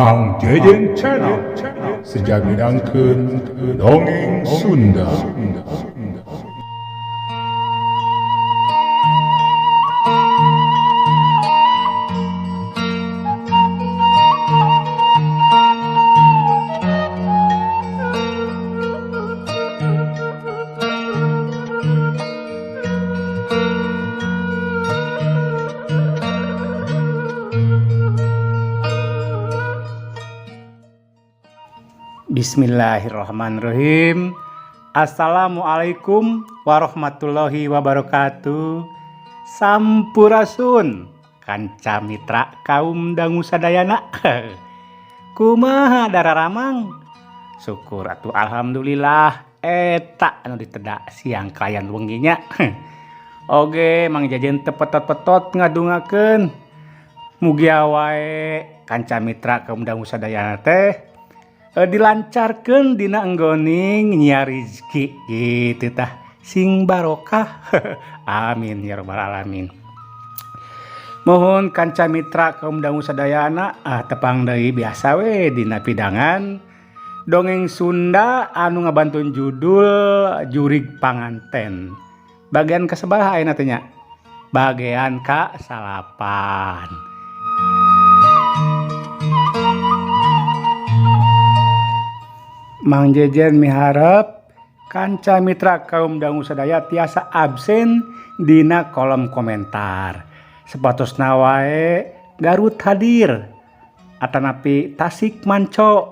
Mang Jejen Channel sejamidangkeun Dongeng Sunda. Bismillahirrahmanirrahim. Assalamualaikum warahmatullahi wabarakatuh. Sampurasun kanca mitra kaum dangu sadayana. Kumaha dararamang? Syukur atuh alhamdulillah eta anu diteda siang kalayan wenginya. Oge Mang Jajen teu petot-petot ngadungakeun. Mugia wae kanca mitra kaum dangu sadayana teh dilancarkeun dina enggoning nyiar rizki gitu tah, sing barokah. Amin ya rabbal alamin. Mohon kanca mitra kaum dangu sadayana, tepang deui biasa we dina pidangan dongeng Sunda anu ngabantun judul Jurig Panganten. Bagian kasabaraha ayeuna teh nya? Bagian ka salapan. Mang Jejen miharep kanca mitra kaum dangu sadaya tiasa absen dina kolom komentar. Sepatosna wae Garut hadir atanapi Tasik manco.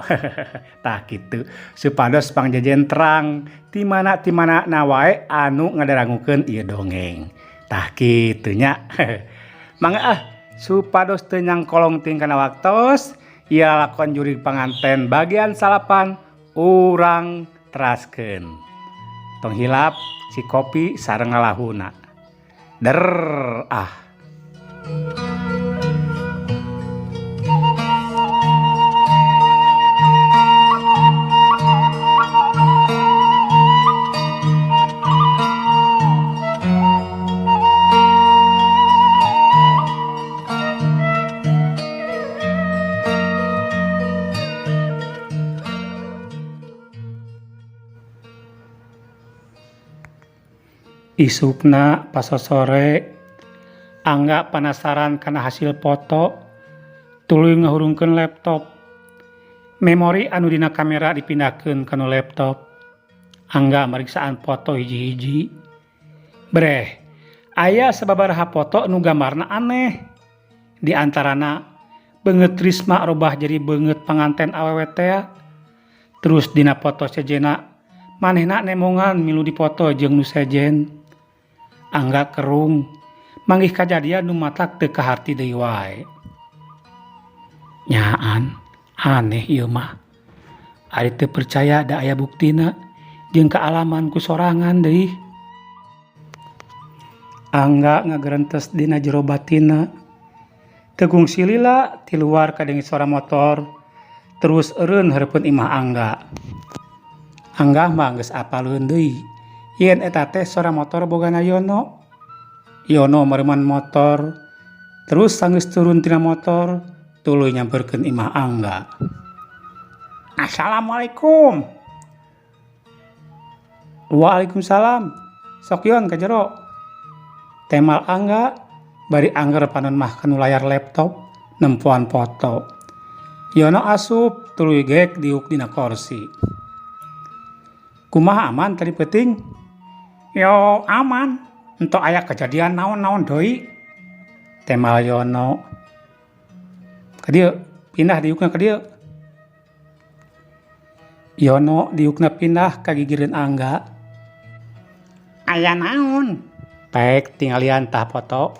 Tah kitu supados Mang Jejen terang ti mana ti mana na wae anu ngadarangukeun ieu dongeng. Tah kitu nya. Mangga ah supados teu nyangkolong ting kana waktos, ieu lalakon Jurig Panganten bagian salapan urang teraskeun. Tong hilap si kopi sareng lalahuna. Der ah. Isukna pasosore Angga panasaran kana hasil foto tuluy ngahurungkeun laptop. Memori anu dina kamera dipindahkeun kana laptop. Angga mariksaan foto hiji-hiji. Breh, aya sababaraha foto nu gambarna aneh. Di antarana beungeut Risma robah jadi beungeut panganten awewe tea. Terus dina foto sejena manehna nemongan milu dipoto jeung nu sejen. Angga kerung manggih kajadian nu matak teu kaharti deui wae. Nyaan aneh ieu mah. Ari teu percaya da aya buktina jeung kaalaman ku sorangan deui. Angga ngagerentes dina jero batinna. Teu kungsi lila ti luar kadenge sora motor terus eureun hareupeun imah Angga. Angga mah geus apaleun deui yen eta teh sora motor bogana Yono. Yono mareuman motor terus sanggeus turun tina motor tuluy nyamperkeun imah Angga. Assalamualaikum. Waalaikumsalam. Sok Yon ka jero. Temal Angga bari angger panon mah kanu layar laptop nempoan foto. Yono asup tuluy gek diuk dina korsi. Kumaha aman tadi peuting? Yo aman, entok aya kejadian naon-naon deui. Temal Yono. Ka dieu, pindah diukna ka dieu. Yono diukna pindah ka gigireun Angga. Aya naon? Pek tinggalian tah foto.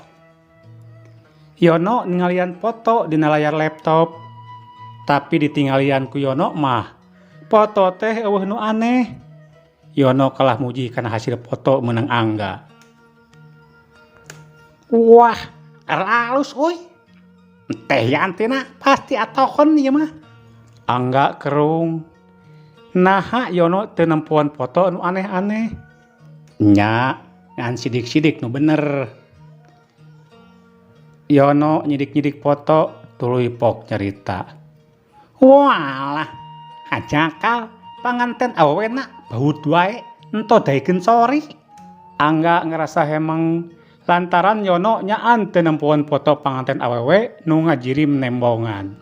Yono ninggalian foto dina layar laptop. Tapi ditinggalian ku Yono mah foto teh eueuh nu aneh. Yono kalah muji kana hasil foto meunang Angga. Wah, alus euy. Teh Yantina pasti atokeun ieu mah. Angga kerung. Naha Yono teu nempoan foto nu aneh-aneh. Nya, ngan sidik-sidik nu bener. Yono nyidik-nyidik foto tuluy pok nyarita. Walah, hajakal panganten awewena baut wae ento daekeun sori. Angga ngerasa hemeng lantaran Yono nyaan teu nempoan foto panganten awewe nu ngajirim nembongan.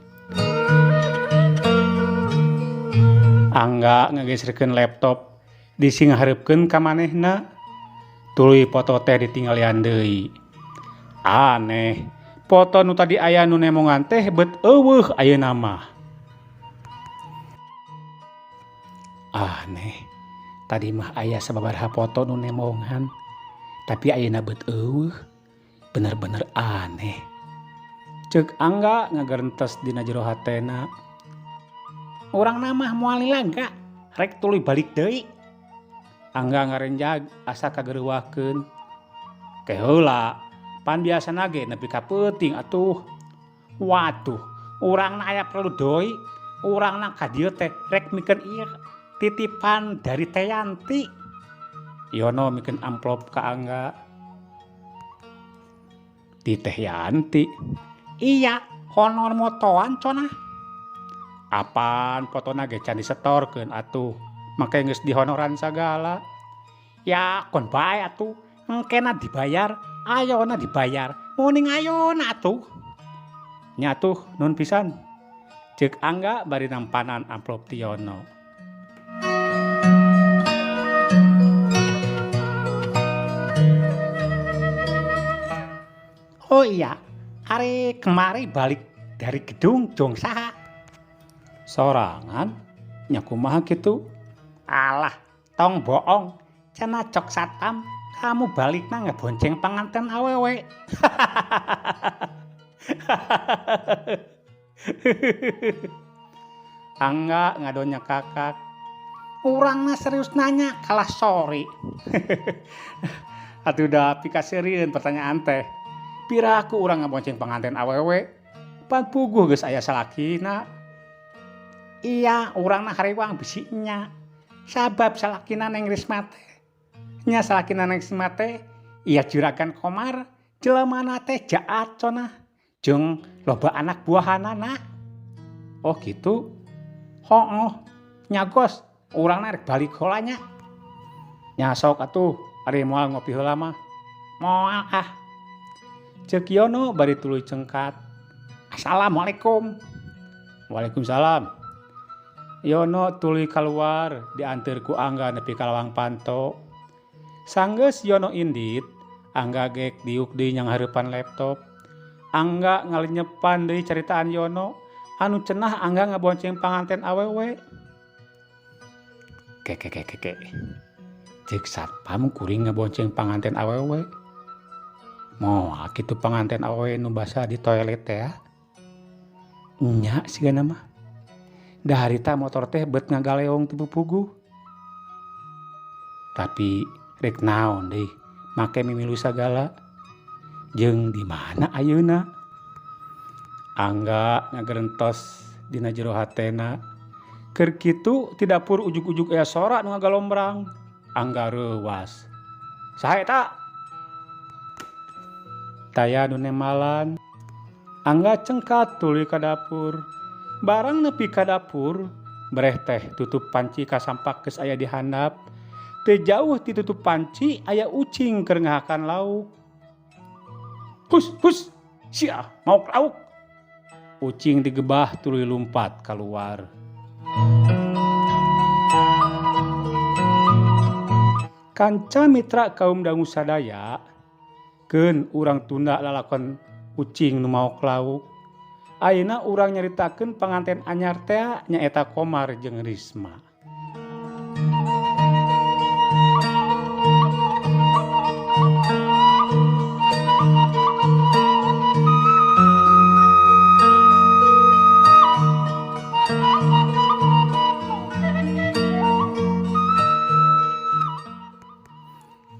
Angga ngageserkeun laptop disinghareupeun ka manehna, tuluy foto teh ditinggalian deui. Aneh, foto nu tadi aya nu nembongan teh bet eueuh ayeuna mah. Aneh, tadi mah aya sababaraha foto nu nembongan, tapi ayeuna bet eueuh. Bener-bener aneh. Ceuk Angga ngagerentes dina jero hatena. Urang mah moal lila ga, rek tuluy balik deui. Angga ngarenjag asa kagereuwahkeun. Ke heula, pan biasana ge nepi ka peuting atuh. Waduh, urangna aya perlu deui. Urangna ka dieu teh rek mikeun ieu titipan dari Teh Yanti. Yono mikeun amplop ka Angga. Di Teh Yanti? Iya, honor motoan cenah. Apaan fotona ge can disetorkeun atuh, make geus dihonoran sagala. Ya kon bae atuh, engkena dibayar, ayona dibayar, muning ayona atuh. Nya atuh nun pisan. Ceuk Angga bari nampanan amplop ti Yono. Oh iya, ari kemari balik dari gedung jong saha? Sorangan, nya kumaha kitu? Alah, tong bohong. Cenah cok satpam, kamu balikna ngebonceng panganten awewe. Angga ngadonya kakak. Urangna serius nanya kalah sorry. Atuh da pikaseurieun pertanyaan teh. Piraku urang ngabonceng panganten awewe, pan puguh geus aya salakina. Iya, urangna harewang bisi nya. Sabab salakina Neng Risma teh. Nya salakina Neng Risma teh, iya juragan Komar, jelemana teh jaat cenah. Jeung loba anak buahanana. Oh gitu. Hooh, nya gos, urangna rek balik heula nya. Nya sok atuh, ari moal ngopi heula mah. Moal ah. Ceuk Yono bari tuluy cengkat. Assalamualaikum. Waalaikumsalam. Yono tuluy kaluar dianteur ku Angga nepi ka lawang panto. Sanggeus Yono indit, Angga gek diuk deui nyanghareupan laptop. Angga ngalenyepan deui caritaan Yono anu cenah Angga ngabonceng panganten awewe. Ke ke ke ke. Ceuk satpam kuring ngabonceng panganten awewe. Moal kitu panganten awewe nu basa di toilet teh. Nya sigana mah. Da harita motor teh bet ngagaleong teu puguh. Tapi rek naon deui make mimilu sagala. Jeung di mana ayeuna? Angga ngagerentos dina jero hatena. Keur kitu ti dapur ujug-ujug aya sora nu ngagalombrang. Angga reuwas. Saha eta? Taya nu nemalan. Angga cengkat tuluy ka dapur. Barang nepi ka dapur, breh teh tutup panci kasampak geus aya di handap. Teu jauh ti tutup panci aya ucing keur ngahakan lauk. Hus hus, sia maok lauk. Ucing digebah tuluy lumpat kaluar. Kanca mitra kaum dangu sadaya, keun urang tunda lalakon ucing nu maok lauk. Ayeuna urang nyaritakeun panganten anyar teh nyaeta Komar jeung Risma.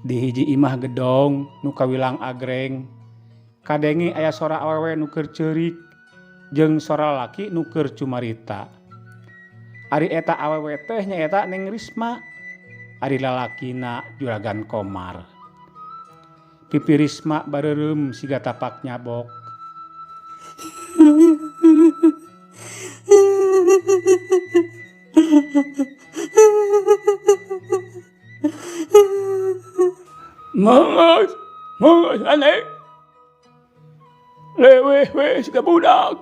Di hiji imah gedong nu kawilang agreng, kadenge aya sora awewe nu keur ceurik jeung sora lalaki nu keur cumarita. Ari eta awewe teh nyaeta Neng Risma, ari lalakina Juragan Komar. Pipi Risma bareureum siga tapak nyabok. Mangas, mangas anek. Leweh we siga budak.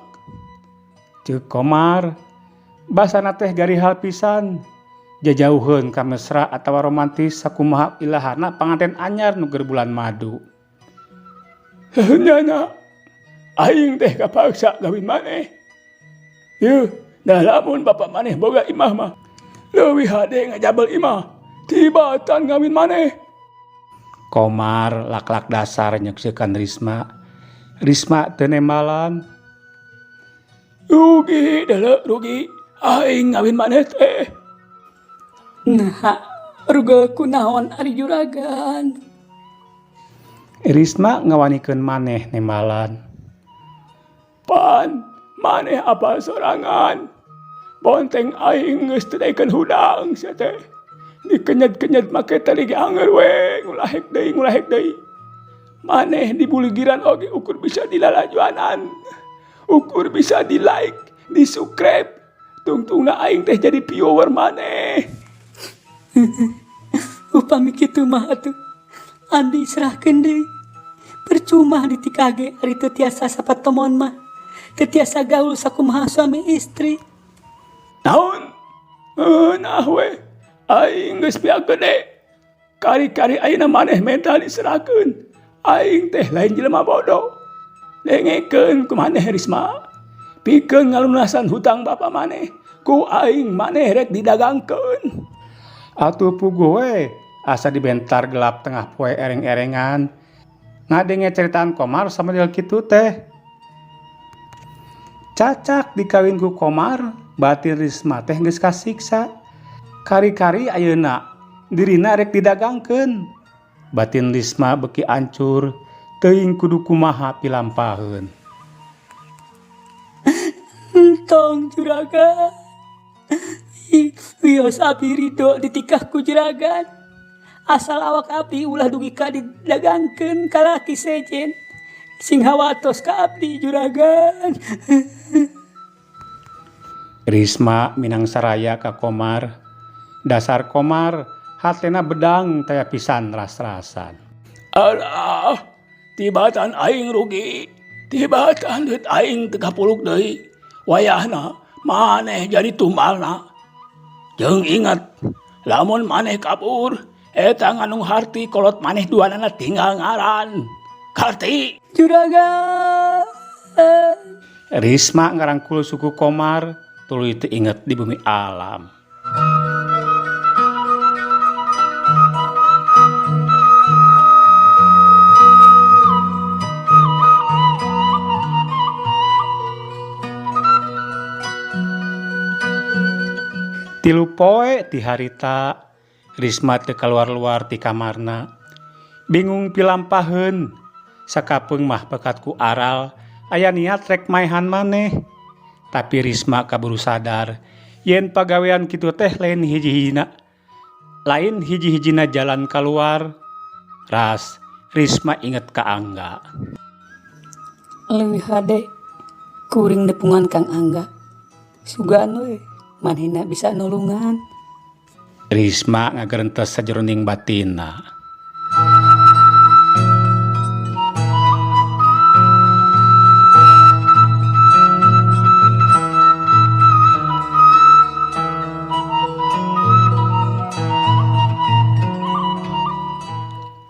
Ceuk Komar. Basana teh garihal pisan. Jajauheun ka mesra atawa romantis sakumaha ilahana panganten anyar nu keur bulan madu. Nyana, aing teh kapaksa gawin maneh. Yeuh, nah lamun bapak maneh boga imah mah, leuwih hade ngajabel imah tibatan ngawin maneh. Komar lak-lak dasar nyekseukan Risma. Risma teu nembalan. Rugi deuleu rugi, aing ngawin maneh teh. Naha, rugel kunaon ari juragan? Risma ngawanikeun maneh nembalan. Pan, maneh apal sorangan. Bonteng aing geus teu daekeun hudang sia teh. Dikenyet-kenyet make tali ge anger we, ngulahek deui ngulahek deui. Maneh dibuligiran oge ukur bisa dilalajuanan. Ukur bisa di like, di subscribe. Tungtungna aing teh jadi viewer maneh. Upami kitu mah atuh abdi serahkeun deui. Percuma ditikah ge ari teu tiasa sapatemon mah. Teu tiasa gaul sakumaha suami istri. Naon? Nah we, aing geus pihak gede. Kari-kari ayeuna maneh menta diserahkeun. Aing teh lain jelema bodoh. Dengekeun ku maneh Risma. Pikeun ngalunasan hutang bapa maneh, ku aing maneh rek didagangkeun. Atuh puguh we, asa dibentar gelap tengah poe ereng-erengan. Ngadenge ceritaan Komar samodel kitu teh. Cacak dikawin ku Komar, batin Risma teh geus kasiksa. Kari-kari ayeuna dirina rek didagangkeun. Batin Risma beuki ancur, teuing kudu kumaha pilampaheun. Tong juragan. Wios abdi ridho ditikah ku juragan. Asal awak abdi ulah dugi ka didagangkeun ka laki sejen. Sing hawatos ka abdi juragan. Risma minang saraya ka Komar. Dasar Komar hatena bedang taya pisan ras-rasan. Alah, tibatan aing rugi. Tibatan duit aing teu kapuluk deui. Wayahna maneh jadi tumbalna. Jeung ingat, lamun maneh kabur, eta nganung harti kolot maneh duanana tinggal ngaran. Karti. Juragan. Risma ngarangkul suku Komar, tuluy teu inget di bumi alam. Tilu poe ti harita Risma teu kaluar-luar ti kamarna. Bingung pilampaheun, sakapeung mah pekat ku aral aya niat rek maehan maneh. Tapi Risma kaburu sadar yen pagawean kitu teh lain hiji-hijina. Lain hiji-hijina jalan kaluar. Ras Risma inget ka Angga. Leuwih hade kuring nepungan Kang Angga. Sugan we manehna bisa nulungan. Risma ngagerentes sajeroning batinna.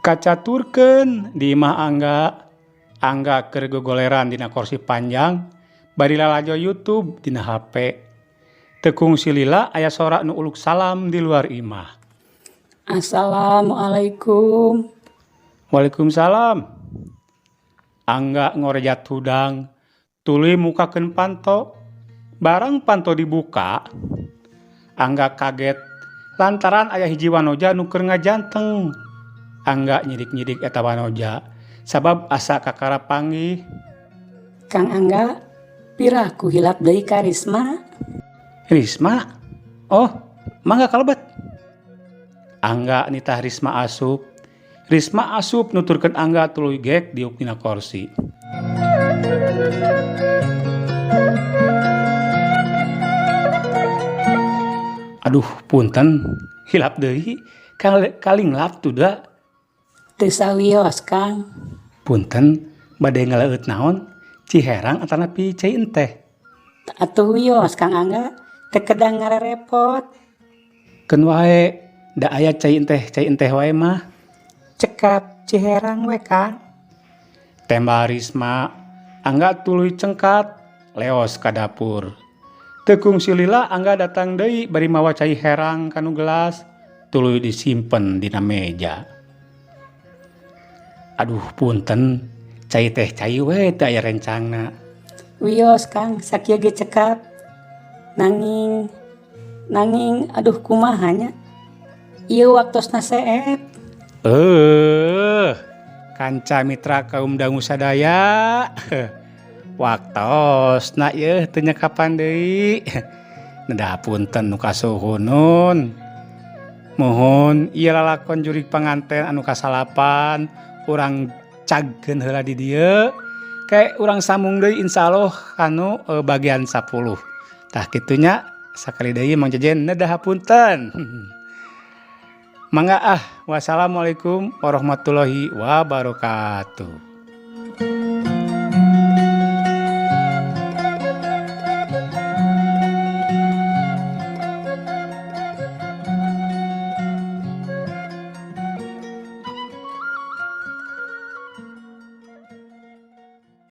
Kacaturkeun di imah Angga. Angga keur gogoleran dina kursi panjang bari lalajo YouTube dina HP. Teu kungsi lila aya sora nu uluk salam di luar imah. Assalamualaikum. Waalaikumsalam. Angga ngorejat hudang, tuluy mukakeun panto. Barang panto dibuka, Angga kaget lantaran aya hiji wanoja nu keur ngajanteng. Angga nyidik-nyidik eta wanoja sabab asa kakara panggih. Kang Angga, piraku hilap deui ka Risma. Risma? Oh, mangga kalebet. Angga nitah Risma asup. Risma asup nuturkeun Angga tuluy gek diuk dina korsi. Aduh, punten, hilap deui, kalinglap tuh da. Teu sawios, Kang. Punten, bade ngaleueut naon? Ciherang atanapi cai enteh? Atuh wios, Kang Angga, teu kedah ngarerepot. Keun wae, da aya cai enteh wae mah. Cekap ciherang we, Kang. Tembal Risma, Angga tuluy cengkat, leos ka dapur. Teu kungsi lila Angga datang deui bari mawa cai herang kanu gelas, tuluy disimpen dina meja. Aduh, punten, cai teh cai we, teu aya rencangna. Wios, Kang, sakieu ge cekap. Nanging nanging aduh, kumaha nya? Ieu waktosna seep. Eh, kanca mitra kaum dangu sadaya. Waktosna yeuh teu nyekapan deui. Nedah punten nu kasuhunun. Muhun ieu lalakon Jurig Panganten anu kasalapan urang cagkeun heula di dieu. Ke urang sambung deui, insyaallah kanu bagian 10. Tah, kitu nya, sakali deui Mang Jejen nedah hapunten. Mangga ah, wassalamualaikum warahmatullahi wabarakatuh.